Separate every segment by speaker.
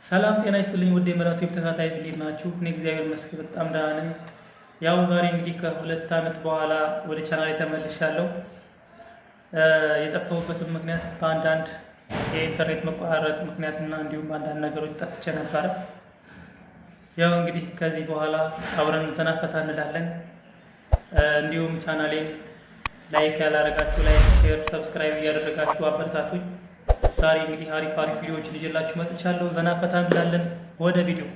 Speaker 1: ሰላም ጤና ይስጥልኝ ውድ የመላ ቲዩብ ተከታታዮች፣ እንዴት ናችሁ? እኔ እግዚአብሔር ይመስገን በጣም ደህና ነኝ። ያው ዛሬ እንግዲህ ከ2 ዓመት በኋላ ወደ ቻናሌ ተመልሻለሁ። የጠፋሁበትም ምክንያት በአንዳንድ የኢንተርኔት መቆራረጥ ምክንያት እና እንዲሁም በአንዳንድ ነገሮች ጠፍቼ ነበረ። ያው እንግዲህ ከዚህ በኋላ አብረን ዘና ፈታ እንላለን። እንዲሁም ቻናሌን like ያላረጋችሁ like፣ share፣ subscribe እያደረጋችሁ አበረታቱኝ። ዛሬ እንግዲህ አሪፍ አሪፍ ቪዲዮዎችን ይዤላችሁ መጥቻለሁ። ዘና ፈታ እንላለን። ወደ ቪዲዮ።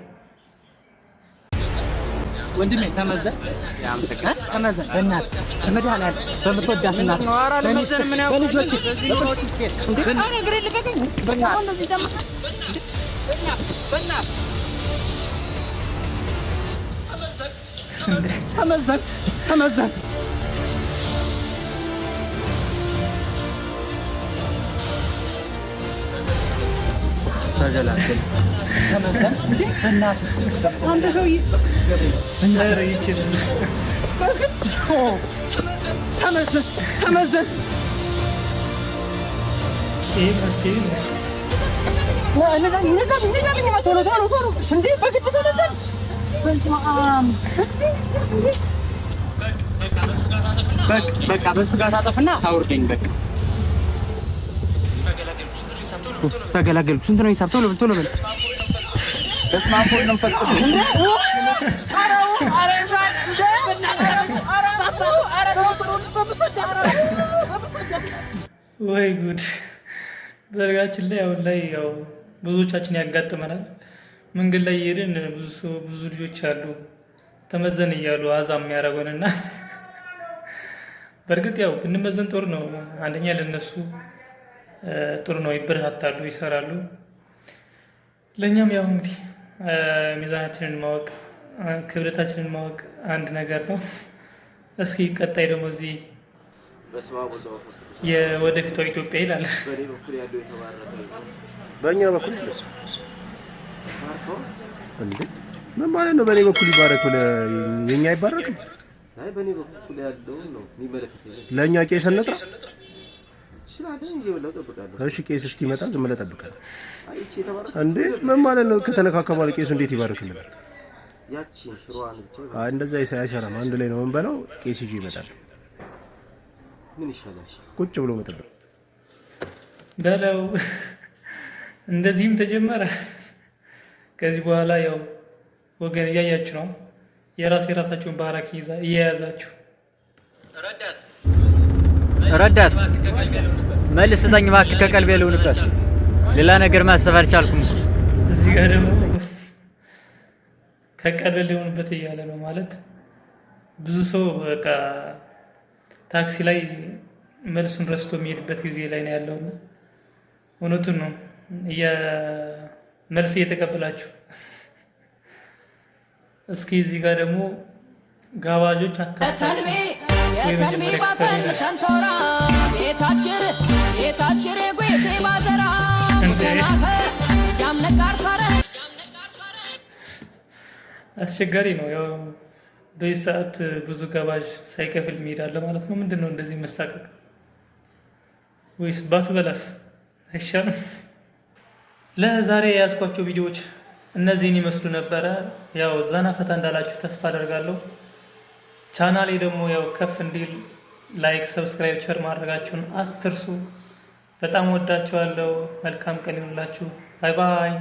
Speaker 2: ወንድሜ፣ ተመዘን፣ ተመዘን፣ በእናትህ፣ በመድኃኒዓለም፣ በምትወዳት እናት፣ በሚስትህ፣ በልጆችህ፣ በቅዱስ ሚካኤል፣ እንዴ! በእናትህ፣ በእናትህ፣ ተመዘን፣ ተመዘን። ተገላገል። ተመዘን እንዴ! በእናትህ፣ አንተ ሰውዬ፣ በቅዱስ ገብርኤል።
Speaker 1: ኧረ ይችላል።
Speaker 2: በግድ ተመዘን፣ ተመዘን።
Speaker 1: ይህ መፍትሄ ነው።
Speaker 2: ቶሎ ቶሎ ቶሎ! እንዴ፣ በግድ ተመዘን። በስመ አብ! በቃ በቃ፣ በእሱ ጋር ታጠፍና አውርደኝ። በቃ ኡፍ፣ ተገላገልኩ። ስንት ነው ሂሳብ? ቶሎ በል፣ ቶሎ በል። በስመ አብ ወወልድ ወመንፈስ ቅዱስ።
Speaker 1: ወይ ጉድ! በነገራችን ላይ አሁን ላይ ያው ብዙዎቻችን ያጋጥመናል። መንገድ ላይ እየሄድን ብዙ ሰው፣ ብዙ ልጆች አሉ ተመዘን እያሉ አዛ የሚያደርጉን። እና በእርግጥ ያው ብንመዘን ጥሩ ነው። አንደኛ ለነሱ ጥሩ ነው፣ ይበረታታሉ፣ ይሰራሉ። ለእኛም ያው እንግዲህ ሚዛናችንን ማወቅ፣ ክብደታችንን ማወቅ አንድ ነገር ነው። እስኪ ቀጣይ ደግሞ እዚህ
Speaker 3: በስመ አብ ወወልድ ወመንፈስ ቅዱስ።
Speaker 1: የወደፊቷ ኢትዮጵያ ይላል።
Speaker 3: በእኔ በኩል ያለው የተባረከ ይሁን።
Speaker 4: በእኛ በኩል ይለስ
Speaker 3: ባርከው።
Speaker 4: እንዴ፣ ምን ማለት ነው? በእኔ በኩል ይባረክ ብለህ የኛ አይባረክም?
Speaker 3: አይ፣ በእኔ በኩል ያለውን ነው የሚመለከተኝ።
Speaker 4: ለእኛ ቄስ እንጥራ።
Speaker 3: ትችላለህ፣ እየበላሁ እጠብቃለሁ።
Speaker 4: እሺ፣ ቄስ እስኪመጣ ዝም ብለህ ጠብቀን።
Speaker 3: አይ፣ ይቺ የተባረከ
Speaker 4: እንዴ፣ ምን ማለት ነው? ከተነካካ በኋላ ቄሱ እንዴት ይባርክልናል?
Speaker 3: ያቺን ሽሮዋን ብቻ።
Speaker 4: አይ፣ እንደዛ አይሰራም። አንድ ላይ ነው የምንበላው። ቄስ ይዤ ይመጣል።
Speaker 3: ምን ይሻላል?
Speaker 4: ቁጭ ብሎ መጠበቅ።
Speaker 1: በለው፣ እንደዚህም ተጀመረ። ከዚህ በኋላ ያው ወገን እያያችሁ ነው። የራስ የራሳችሁን ባራኪ እየያዛችሁ።
Speaker 5: ረዳት፣ መልስ ስጠኝ እባክህ፣ ከቀልቤ ልሁንበት። ሌላ ነገር ማሰብ አልቻልኩም እኮ።
Speaker 1: እዚህ ጋር ደግሞ ከቀልብ ሊሆንበት እያለ ነው። ማለት ብዙ ሰው በቃ ታክሲ ላይ መልሱን ረስቶ የሚሄድበት ጊዜ ላይ ነው ያለውና እውነቱን ነው፣ መልስ እየተቀበላችሁ። እስኪ እዚህ ጋር ደግሞ ጋባዦች አታሳቁ።
Speaker 6: የተልቢ ባፈን ሰንቶራ ቤታችር ቤታችር ጉቴ ባዘራ ተናፈ ያምነቃር ሳረ።
Speaker 1: አስቸጋሪ ነው። ያው በዚህ ሰዓት ብዙ ጋባዥ ሳይከፍል የሚሄድ አለ ማለት ነው። ምንድን ነው እንደዚህ መሳቀቅ? ወይስ ባትበላስ አይሻልም? ለዛሬ የያዝኳቸው ቪዲዮዎች እነዚህን ይመስሉ ነበረ። ያው ዘና ፈታ እንዳላችሁ ተስፋ አደርጋለሁ። ቻናሌ ደግሞ ያው ከፍ እንዲል like፣ subscribe፣ share ማድረጋችሁን አትርሱ። በጣም ወዳችኋለሁ። መልካም ቀን ይሁንላችሁ። Bye bye።